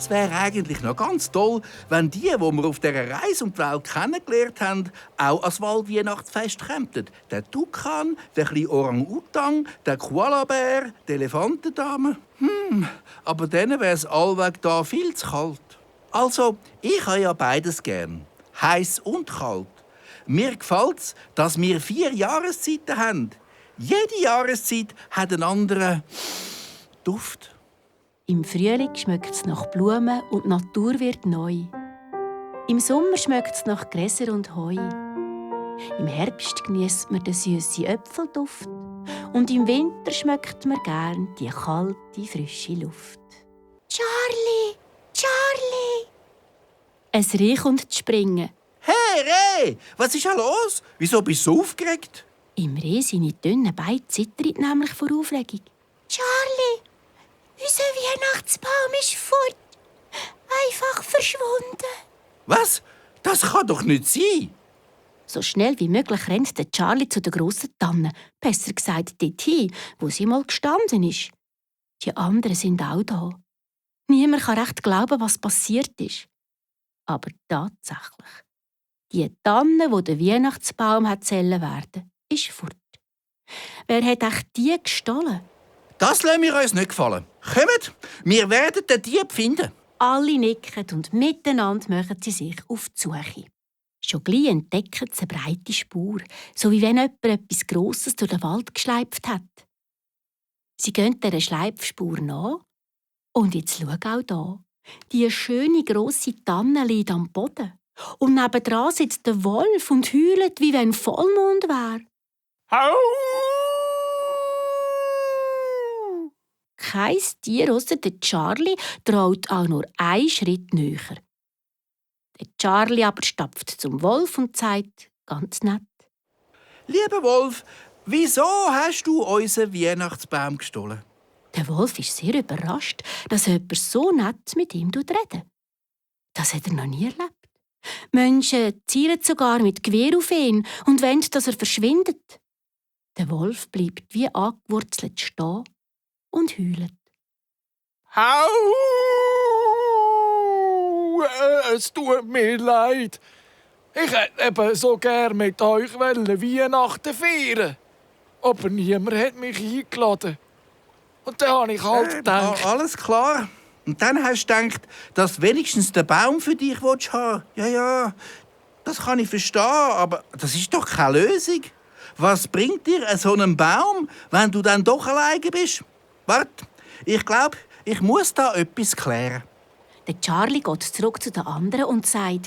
Es wäre eigentlich noch ganz toll, wenn die wir auf dieser Reise um die Welt kennengelernt haben, auch ans Waldweihnachtsfest kämen. Der Tukan, der kleine Orang-Utang, der Koalabär, die Elefantendame. Aber denen wäre es allweg da viel zu kalt. Also, ich habe ja beides gern. Heiß und kalt. Mir gefällt es, dass wir 4 Jahreszeiten haben. Jede Jahreszeit hat einen anderen Duft. Im Frühling schmeckt es nach Blumen und die Natur wird neu. Im Sommer schmeckt es nach Gräser und Heu. Im Herbst genießt man den süßen Äpfelduft. Und im Winter schmeckt man gern die kalte, frische Luft. «Charlie! Charlie!» Es Reh kommt zu springen. «Hey, Reh! Was ist los? Wieso bist du so aufgeregt?» Im Reh seine dünnen Beine zittern nämlich vor Aufregung. «Charlie! Unser Weihnachtsbaum ist fort. Einfach verschwunden.» «Was? Das kann doch nicht sein!» So schnell wie möglich rennt der Charlie zu der grossen Tanne, besser gesagt dorthin, wo sie mal gestanden ist. Die anderen sind auch da. Niemand kann recht glauben, was passiert ist. Aber tatsächlich. Die Tanne, wo der Weihnachtsbaum werden sollte, ist fort. Wer hat echt die gestohlen? Das lassen wir uns nicht gefallen. Kommt, wir werden den Dieb finden. Alle nicken und miteinander machen sie sich auf die Suche. Schon gleich entdecken sie eine breite Spur, so wie wenn jemand etwas Grosses durch den Wald geschleift hat. Sie gehen dieser Schleifspur nach. Und jetzt schau auch da. Die schöne grosse Tanne liegt am Boden. Und nebendran sitzt der Wolf und heult, wie wenn Vollmond wäre. Au! Kein Tier ausser der Charlie traut auch nur einen Schritt näher. Der Charlie aber stapft zum Wolf und sagt ganz nett: Lieber Wolf, wieso hast du unseren Weihnachtsbaum gestohlen? Der Wolf ist sehr überrascht, dass jemand so nett mit ihm redet. Das hat er noch nie erlebt. Menschen zielen sogar mit Gewehr auf ihn und wollen, dass er verschwindet. Der Wolf bleibt wie angewurzelt stehen und heult. Au! Es tut mir leid. Ich hätte eben so gern mit euch Weihnachten feiern. Aber niemand hat mich eingeladen. Und dann habe ich halt gedacht... Alles klar. Und dann hast du gedacht, dass du wenigstens den Baum für dich haben willst. Ja, das kann ich verstehen, aber das ist doch keine Lösung. Was bringt dir so einen Baum, wenn du dann doch alleine bist? Warte, ich glaube, ich muss da etwas klären. Der Charlie geht zurück zu den anderen und sagt: